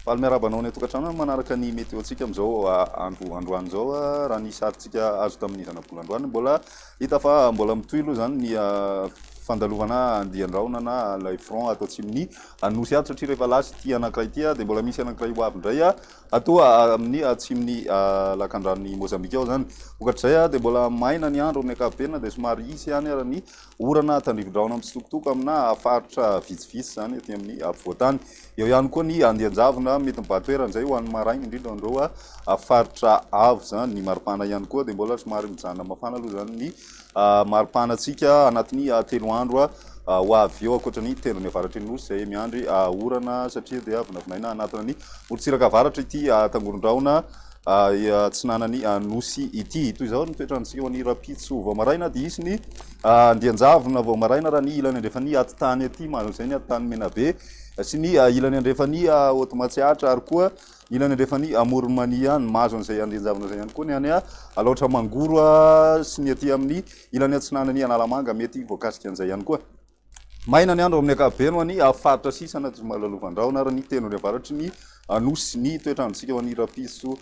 Faly miarahaba anao any an-tokantrano manaraka ny météo-ntsika amin'izao andro androany izao. Raha ny sarintsika azo tamin'ny zanabola androany, mbola hita fa mbola mitohy aloha izany ny fandalovana andian-drahona na ilay front ato atsimon'ny Nosy ato, satria rehefa lasa ity anankiray ity dia mbola misy anankiray ho avy indray ato amin'ny atsimon'ny lakandranon'i Mozambika ao izany. Vokatr'izay dia mbola maina ny andro amin'ny ankapobeny na dia somary hisy ihany ary ny orana tandrifin-drahona mitsitokotoko amina faritra vitsivitsy izany aty amin'ny afovoan-tany. Eo ihany koa ny andian-javona mety mibahan-toerana izay ho an'ny maraina, indrindra ho an'ireo faritra avo izany. Ny maripana ihany koa dia mbola somary mijanona mafana aloha izany ny maripanantsika anatin'ny 3 andro ho avy eo, ankoatra ny tendrony avaratry ny Nosy izay miandry orana, satria dia vinavinaina hanatona ny morontsiraka avaratra ity tangoron-drahona atsinanan'ny Nosy ity. Toy izao ny toetr'androntsika ho an'ny rahampitso vao maraina, dia hisy ny andian-javona vao maraina raha ny ilany andrefan'ny atitany aty, mahazo an'izay ny atitany Menabe sy ny ilany andrefan'ny Haute Matsiatra ary koa ny ilany andrefan'ny Amoron'i Mania ihany. Mahazo an'izay andian-javona izay ihany koa ny any Alaotra Mangoro sy ny aty amin'ny ilany atsinanan'i Analamanga, mety voakasika an'izay ihany koa. Maina ny andro amin'ny ankapobeny ho an'ny faritra sisa na Malalovan-drahona ary ny tendrony avaratry ny Nosy. Ny toetr'androntsika ho an'ny rahampitso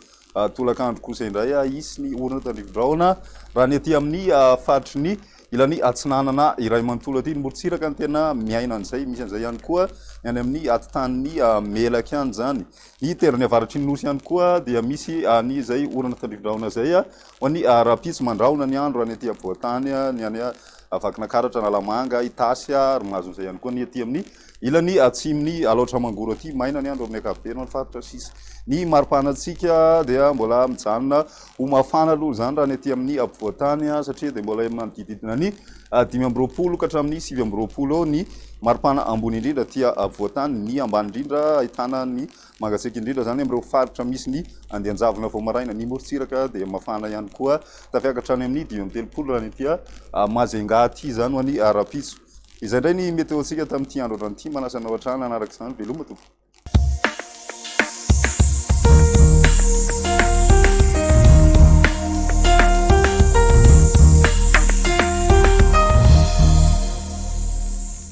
tolakandro kosa indray, hisy ny orana tandrifin-drahona raha ny aty amin'ny faritry ny ilany atsinanana iray manontolo aty. Ny morontsiraka no tena miaina an'izay. Misy an'izay ihany koa ny any amin'ny atitanin'ny Melaky any izany. Ny tendrony avaratry ny Nosy ihany koa dia misy ny izay orana tandrifin-drahona izay ho an'ny rahampitso. Mandrahona ny andro any aty afovoan-tany, ny any Vakinakaratra, Analamanga, Itasy ary mahazo an'izay ihany koa ny aty amin'ny ilany atsimon'i Alaotra Mangoro aty. Maina ny andro amin'ny ankapobeny ho an'ny faritra sisa. Ny maripanantsika dia mbola mijanona ho mafana aloha izany raha ny aty amin'ny afovoan-tany, satria dia mbola manodididina ny 25 ka hatramin'ny 29 eo ny maripana ambony indrindra aty afovoan-tany. Ny ambany indrindra ahitana ny Mangatsiaka indrindra izany amin'ireo faritra misy ny andian-javona vao maraina. Ny morontsiraka dia mafana ihany koa, tafiakatra any amin'ny 35 raha ny aty Majunga aty izany ho an'ny rahampitso. Izay indray ny météo-ntsika tamin'ity andro androany ity. Manasa anao hatrany hanaraka izany. Veloma tompoko.